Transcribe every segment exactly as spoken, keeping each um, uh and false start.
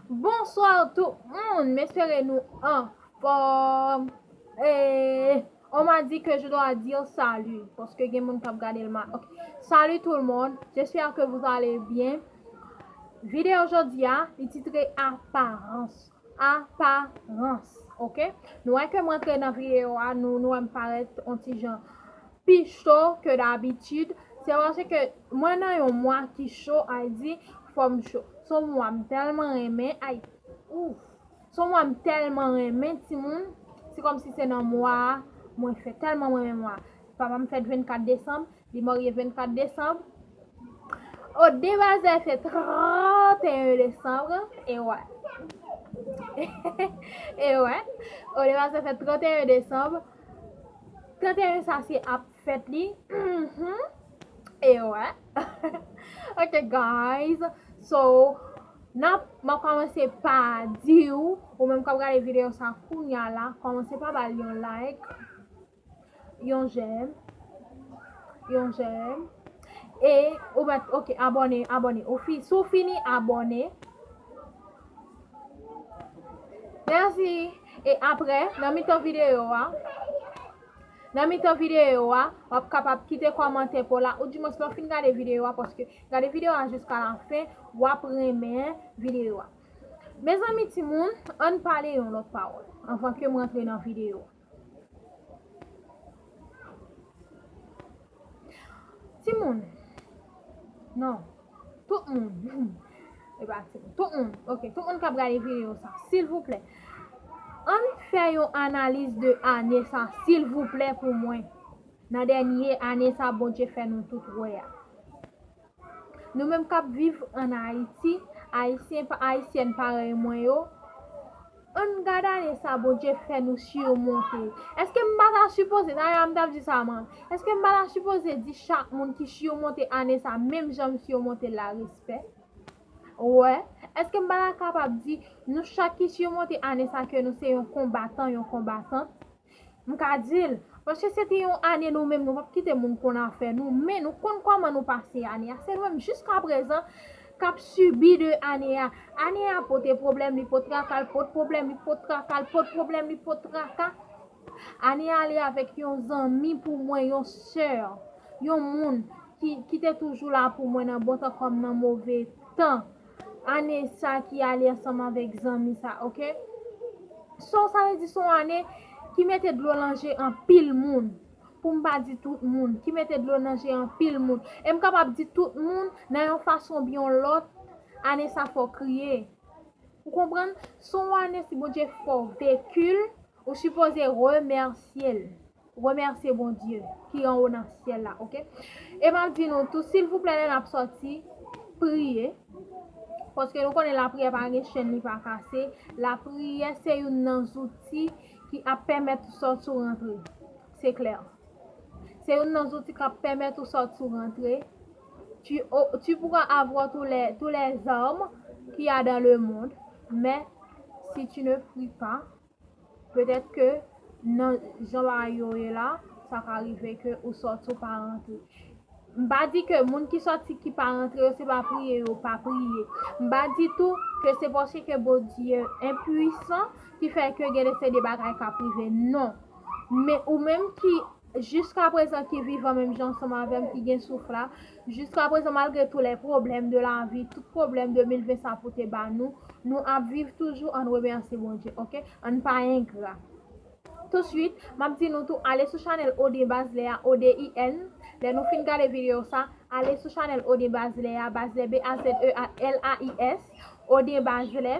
Bonsoir tout moun, m espere nou anfòm. E on m'a dit que je dois dire salut, paske gen moun k ap gade l mal. Ok. Salut tout le monde, j'espère que vous allez bien. Videyo jodi a, li titre Aparans. Aparans, ok? Nou wè ke m rantre nan videyo a, nou, nou wè m parèt on ti jan pi cho ke dabitid. Se paske mwen nan yon mwa ki cho, a di fò m cho. Se yon mwa m tèlman renmen, ay, ouf. Se yon mwa m tèlman renmen, timoun. Se kòmsi se nan mwa a mwen fèt, tèlman mwen renmen mwa a. Papa m fèt vennkat desanm, li marye vennkat desanm. Au départ, ça fait trente et un décembre. E wè. E wè. Au départ, ça fait trente et un décembre. Trente et un, sa se ap fèt li. Mhm. E wè. Ok, guys. So, n ap, m ap kòmanse pa di w, ou menm k ap gade videyo sa kounya la, kòmanse pa ba l yon like. Yon j'aime. Yon j'aime. E ou mèt, ok, abòne, abòne. Ou fi, si w fini abòne. Mèsi. E apre, nan mitan videyo a, nan mitan videyo a, w ap kapab kite kòmantè pa w la, oudimwens lè w fin gade videyo a, paske gade videyo a jiska la fen, w ap renmen videyo a. Mezanmi, timoun, ann pale yon lòt pawòl anvan ke m rantre nan videyo a. Timoun. Non. Tout moun. E pa timoun. Tout moun. Ok. Tout moun k ap gade videyo sa. Silvouplè. Ann fè yon analiz de ane sa, silvouplè, pou mwen. Nan dènye ane sa, Bondye fè nou tout wè a. Nou menm k ap viv ann Ayiti, Ayisyen pa, Ayisyèn parèy mwen yo, ann gad ane sa Bondye fè nou simonte. Èske m pa ta sipoze, talè a m t ap di sa, man, èske m pa ta sipoze di chak moun ki simonte ane sa, menm jan m simonte l la, respè? Wè, èske m pa ta kapab di nou chak ki simonte ane sa ke nou se yon konbatan, yon konbatant? M ka di l, paske se te yon ane nou menm, nou p ap kite moun konn afè nou, men nou konn kòman nou pase ane a. Se nou menm jiskaprezan k ap sibi de ane a. Ane a pote pwoblèm, li pot traka, l pot pwoblèm, li pot traka, l pot pwoblèm, li pot traka. Ane a ale avèk yon zanmi pou mwen, yon sè, yon moun ki, ki te toujou la pou mwen nan bon tan kòm nan move tan. Ane sa ki ale ansanm avèk zanmi sa, ok? So, sa vle di se yon ane ki mete dlo nan je anpil moun. Pou m pa di tout moun, ki mete dlo nan je anpil moun. E m kapab di tout moun, nan yon fason oubyen yon lòt, ane sa fè w kriye. Ou konprann? Se yon ane si Bondye fè w veki l, ou sipoze remèsye l. Remèsye Bondye ki anwo nan syèl la, ok? E m ap di nou tou, silvouplè, lè n ap sòti, priye. Paske nou konnen lapriyè pa gen chenn, li pa kase. Lapriyè se youn nan zouti ki ap pèmèt ou sòti ou rantre. Se klè. Se youn nan zouti k ap pèmèt ou sòti ou rantre. Tu, o- tu pourras avoir tous les, tous les armes qu'il y a dans le monde, mais si tu ne pries pas, petèt ke nan jan bagay yo ye la, sa ka rive ke ou sòti ou pa rantre. M pa di ke moun ki sòti ki pa rantre yo, se pa priye yo pa priye. M pa di tou ke se paske Bondye enpwisan ki fè ke gen de se de bagay k ap rive. Non. Men ou menm ki jiskaprezan ki vivan menm jan ansanm avè m, ki gen souf la, jiskaprezan malgre tous les problèmes de la vie, tout pwoblèm de mil ven sa pote ba nou, nou ap viv toujou, ann remèsye Bondye, ok? Ann pa engra. Touswit, m ap di nou tou, ale sou chanèl Odin Bazlè a, O D I N. Lè nou fin gade videyo sa, ale sou chanèl Odin Bazlè a, Bazlè, B A Z E A L A I S, Odin Bazlè,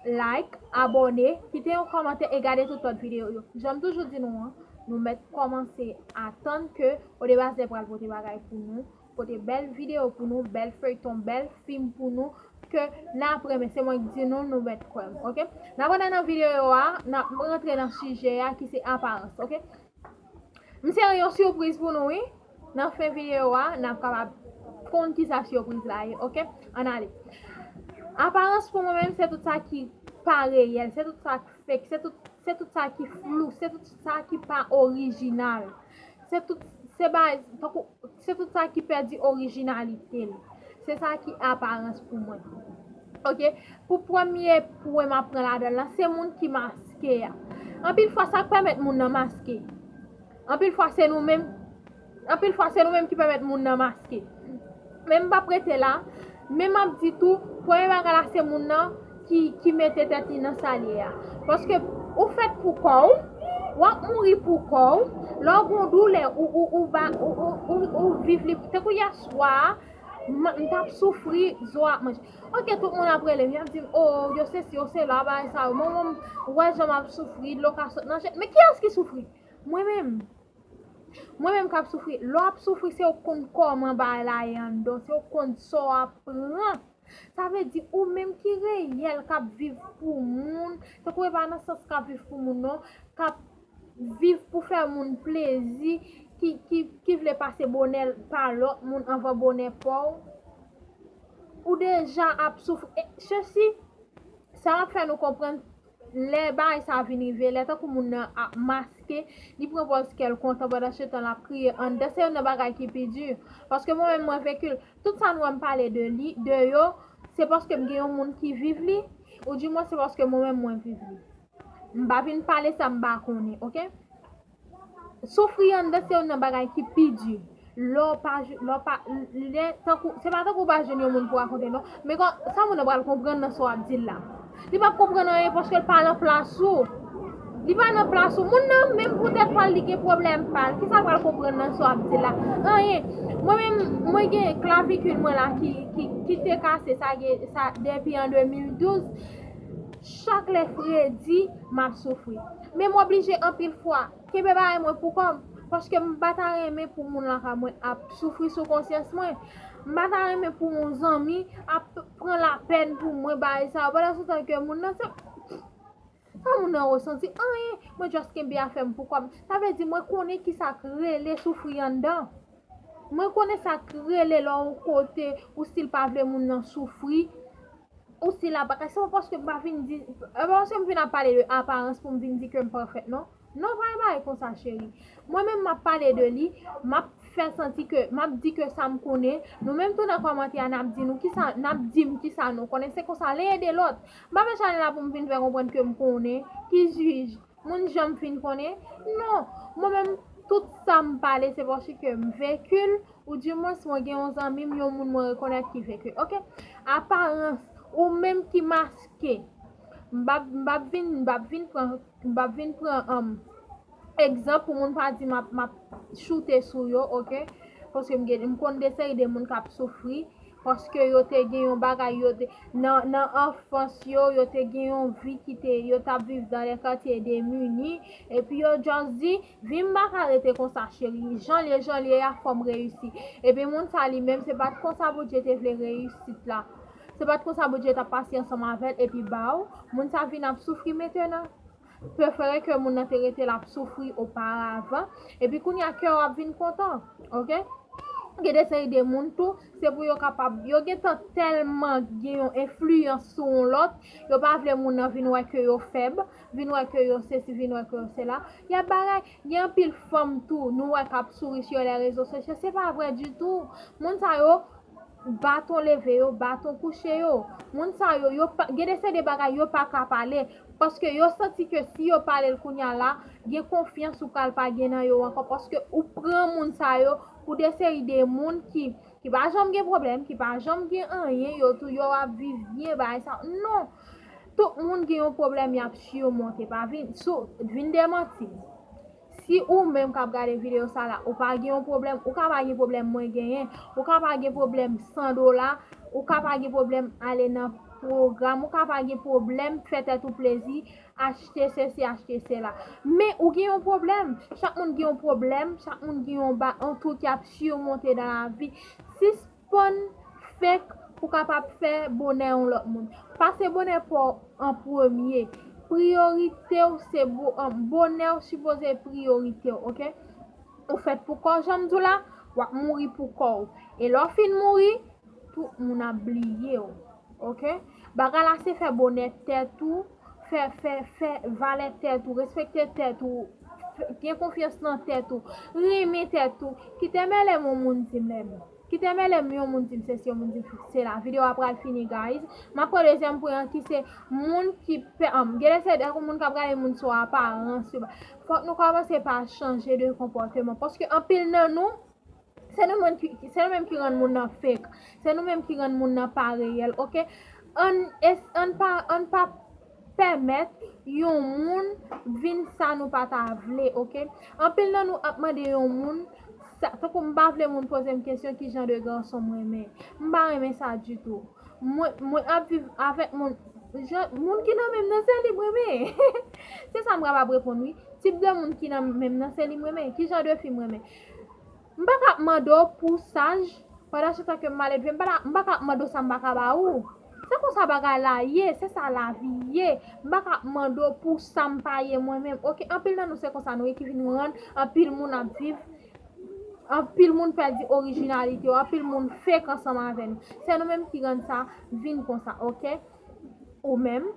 like, abòne, kite yon kòmantè e gade tout lòt videyo yo. Jan m toujou di nou an, nou mèt kòmanse atann ke Odin Bazlè pral pote bagay pou nou, pote bèl videyo pou nou, bèl feyton, bèl fim pou nou, ke n ap renmen. Se mwen k di nou, nou mèt kwè m, ok? N ap rantre nan videyo a, n ap rantre nan sijè a ki se aparans, ok? M sere yon sipriz pou nou, wi. Nan fen videyo a, n ap kapab konn kisa sipriz la ye, ok? Ann ale. Aparans pou mwen menm, se tout sa ki pa reyèl, se tout sa ki fake, se tout, se tout sa ki flou, se tout sa ki pa orijinal. Se tout, se ba, tankou, se tout sa ki pèdi orijinalite l. Se sa ki aparans pou mwen. Ok, pou premye pwen m ap pran ladan l lan, se moun ki maske a. Anpil fwa, sa k pèmèt moun nan maske? Anpil fwa, se nou menm. Anpil fwa, se nou menm ki pèmèt moun nan maske. Men m p ap rete la. Men m ap di tou, premye bagay la, se moun nan ki, ki mete tèt li nan sa l ye a. Paske ou fèt pou kò w, w ap mouri pou kò w. Lè w gen yon doulè, ou, ou, ou, ba, ou, ou, ou, ou viv li. Tankou yèswa a, m, m t ap soufri, zo ap manje. Ok, tout moun ap rele m, y ap di m, o, yo sesi, yo sela, bagay sa yo. Mwen menm, ou wè jan m ap soufri, dlo ka sot nan je m. Men kiyès ki soufri? Mwen menm. Mwen menm k ap soufri. Lè w ap soufri, se ou k konn kòman bagay la ye anndan w, se ou k konn sa w ap pran. Sa vle di, ou menm ki reyèl k ap viv pou moun, tankou e pa nan sans k ap viv pou moun non, k ap viv pou fè moun plezi, ki, ki, ki vle pase bonè pa lòt moun anvan bonè pa w, ou deja ap soufri. E, sesi, sa ap fè nou konprann lè bagay sa vin rive, lè tankou moun nan ap maske, li pran pòz kè l kontan, pandan se tan l ap kriye anndan, se youn nan bagay ki pi di. Paske mwen menm, mwen veki l. Tout sa nou wè m pale de li, de yo, se paske m gen yon moun ki viv li, oudimwen se paske mwen menm mwen viv li. M pa vin pale sa m pa konnen, ok? Soufri anndan se youn nan bagay ki pi di. Lè w pa, lè w pa, lè, tankou, se pa tankou w pa jwenn yon moun pou rakonte non. Men kon, sa moun nan pral konprann nan sa w ap di l la? Li p ap konprann anyen paske l pa nan plas ou. Li pa nan plas ou. Moun nan menm pou tèt pa l, li gen pwoblèm pa l. Kisa l pral konprann nan sa w ap di l la? Anyen. Mwen menm, mwen gen klavikil mwen la ki, ki, ki te kase sa, gen, sa depi an de mil douz. Chak lè fredi, m ap soufri. Men m oblije anpil fwa kenbe bagay mwen pou kò m, paske m pa ta renmen pou moun lakay mwen ap soufri sou konsyans mwen. M pa ta renmen pou yon zanmi ap pran lapèn pou mwen, bagay sa yo. Pandan se tan ke moun nan se, sa moun nan resanti, anyen, mwen just kenbe afè m pou kò m. Sa vle di mwen konnen kisa k rele soufri anndan. Mwen konnen sa k rele lè w kote ou still pa vle moun nan soufri. Ou si la pa ka, se pa paske m pa vin di, e pa paske m vin ap pale de aparans pou m vin di ke m pafèt non. Non, pa yon bagay konsa, cheri. Mwen menm, m ap pale de li, m ap fè santi ke, m ap di ke sa m konnen. Nou menm tou nan kòmantè a, n ap di nou kisa, n ap di m kisa nou konnen. Se konsa, l'un et de l'autre. M pa fè chanèl la pou m vin fè konprann ke m konnen. Ki jij? Moun janm fin konnen? Non. Mwen menm, tout sa m pale, se paske m veki l, oudimwens mwen gen yon zanmi m, yon moun mwen rekonèt ki veki l. Ok? Aparans, ou menm ki maske. M p ap, m p ap vin, m p ap vin pran, m p ap vin pran, um, egzanp pou moun pa di m ap, m ap choute sou yo, ok? Paske m gen, m konn de seri de moun k ap soufri, paske yo te gen yon bagay, yo te, nan, nan anfans yo, yo te gen yon vi ki te, yo t ap viv dans les quartiers démunis, epi yo just di, vi m pa ka rete konsa, cheri, jan l ye, jan l ye a, fò m reyisi. Epi moun sa li menm, se pa t konsa Bondye te vle reyisit la. Se pa t konsa Bondye t ap pase ansanm avè l, epi ba w, moun sa vin ap soufri mentenan. Prefere ke moun nan te rete l ap soufri oparavan. Epi kounye a kè w ap vin kontan. Ok? Gen de seri de moun tou, se pou yo kapab, yo gentan tèlman gen yon enfliyans sou yon lòt, yo pa vle moun nan vin wè ke yo fèb, vin wè ke yo sesi, vin wè ke yo sela. Y ap bagay, gen anpil fanm tou, nou wè k ap souri sur les réseaux sociaux, se pa vrè ditou. Moun sa yo, baton leve yo, baton kouche yo. Moun sa yo, yo pa, gen de se de bagay yo pa ka pale. Paske yo santi ke si yo pale l kounye a la, gen konfyans ou pral pa gen nan yo ankò. Paske ou pran moun sa yo pou de seri de moun ki, ki pa janm gen pwoblèm, ki pa janm gen anyen, yo tou yo ap viv byen, bagay sa. Non! Tout moun gen yon pwoblèm y ap simonte. Pa vin, sou, vin demanti m. Si ou menm k ap gade videyo sa la, ou pa gen yon pwoblèm, ou ka pa gen pwoblèm mwen genyen, ou ka pa gen pwoblèm san dola, ou ka pa gen pwoblèm ale nan pwogram, ou ka pa gen pwoblèm fè tèt ou plezi, achte sesi, achte sela. Men ou gen yon pwoblèm, chak moun gen yon pwoblèm, chak moun gen yon ba, yon twou ki ap simonte nan lavi. Sispann fake pou kapab fè bonè yon lòt moun. Pase bonè pa w an premye. Priyorite w se bo-, an, bonè w sipoze priyorite w, ok? Ou fèt pou kò w, jan m di w la, w ap mouri pou kò w. E lè w fin mouri, tout moun ap bliye w, ok? Bagay la se fè bonè tèt ou, fè, fè, fè valè tèt ou, respekte tèt ou, Gen konfyans nan tèt ou. Renmen tèt ou. Kite mèlè m yon moun di m lè m. Kite mèlè m yon moun di m se si yon moun di m se la. Videyo a pral fini, guys. M ap pran dezyèm pwen an ki se moun ki pè, um, gen lè se dèk moun k ap gade moun sou aparans yo. Fòk nou kòmanse pa chanje de konpòteman. Paske anpil nan nou, se nou menm ki, se nou menm ki rann moun nan fake. Se nou menm ki rann moun nan pa reyèl, oke? Ann, es, ann pa, ann pa pèmèt yon moun vin sa nou pa ta vle, oke? Anpil nan nou ap mande yon moun, sa, tankou m pa vle moun poze m kesyon ki jan de gason m renmen. M pa renmen sa ditou. Mwen, mwen ap viv avèk moun, jan, moun ki nan men m nan se li m renmen. Se sa m kapab reponn, wi. Tip de moun ki nan men m nan se li m renmen. Ki jan de fi m renmen? M pa ka ap mande w pou saj, pandan se tan ke m maledve, m pa, m pa ka ap mande w sa m pa ka ba ou. Se konsa bagay la ye, se sa lavi ye. M pa ka ap mande w pou sa m pa ye mwen menm. Oke, anpil nan nou se konsa nou ye ki vin rann anpil moun ap viv, anpil moun pèdi orijinalite yo, anpil moun fake ansanm avè nou. Se nou menm ki rann sa vin konsa, oke? Ou menm,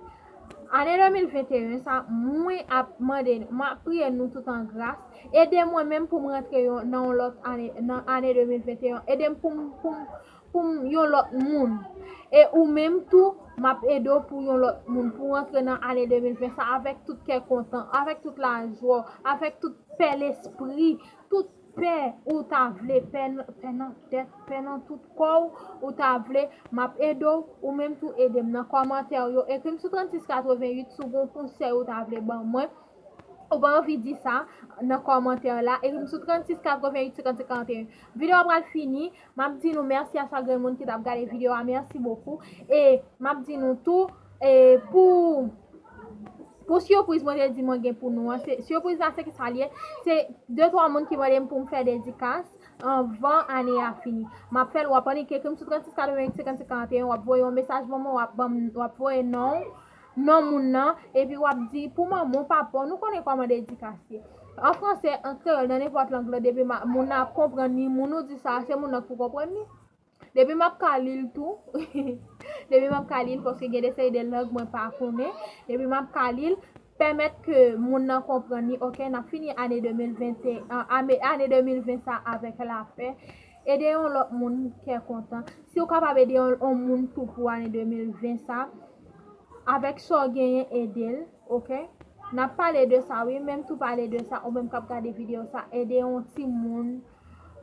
ane de mil venteyen sa, mwen ap mande nou, m ap priye nou tout an gras, ede mwen menm pou m rantre yon, nan yon lòt ane, nan ane de mil venteyen, ede m pou m, pou m, pou m yon lòt moun. E ou menm tou, m ap ede w pou yon lòt moun, pou w rantre nan ane de mil ven sa avèk tout kè kontan, avèk tout lajwa, avèk tout pè lespri, tout pè ou ta vle, pè, pè nan tèt, pè nan tout kò w, ou ta vle, m ap ede w, ou menm tou ede m nan kòmantè yo. Ekri m sou trannsis katreventuit si w gen yon konsèy ou ta vle ban mwen. Ou pa anvi di sa nan kòmantè la. Ekri m sou trannsis katreventuit senkannsèt karanteyen. Videyo a pral fini. M ap di nou mèsi a chak grenn moun ki t ap gade videyo a. Mèsi bokou. E m ap di nou tou, e pou, pou sipriz mwen te di mwen gen pou nou an, se, sipriz la se ki sa l ye? Se de twa moun ki mande m pou m fè dedikas anvan ane a fini. M ap fè l, w ap annik ekri m sou trannsis katreventuit senkannsèt karanteyen, w ap voye yon mesaj ban mwen, w ap ban m, w ap voye non w, non moun nan, epi w ap di pou manman w, papa w, nou konnen kòman dedikas ye. An franse, an kreyòl, nan nenpòt lang lan, depi ma, moun nan ap konprann li, moun ou di sa a, se moun nan k pou konprann li. Depi m ap ka li l tou, depi m ap ka li l, paske gen de seri de lang mwen pa konnen, depi m ap ka li l, pèmèt ke moun nan konprann li, oke, n ap fini ane de mil venteyen, ane, ane de mil ven sa avèk lapè. Ede yon lòt moun kè kontan. Si w kapab ede yon, yon moun tou pou ane de mil ven sa, avèk sa w genyen, ede l, oke? N ap pale de sa, wi, menm tou pale de sa, ou menm k ap gade videyo sa, ede yon timoun,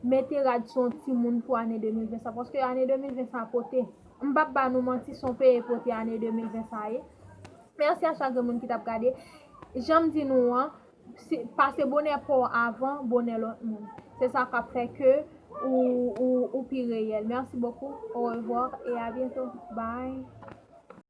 mete rad sou yon timoun pou ane de mil ven sa, paske ane de mil ven sa pote, m p ap ba nou manti, se yon peye pote ane de mil ven sa ye. Mèsi a chak grenn moun ki t ap gade. Jan m di nou an, si, pase bonè pa w avan bonè lòt moun. Se sa k ap fè ke ou, ou, ou pi reyèl. Merci beaucoup. Au revoir et à bientôt. Bye.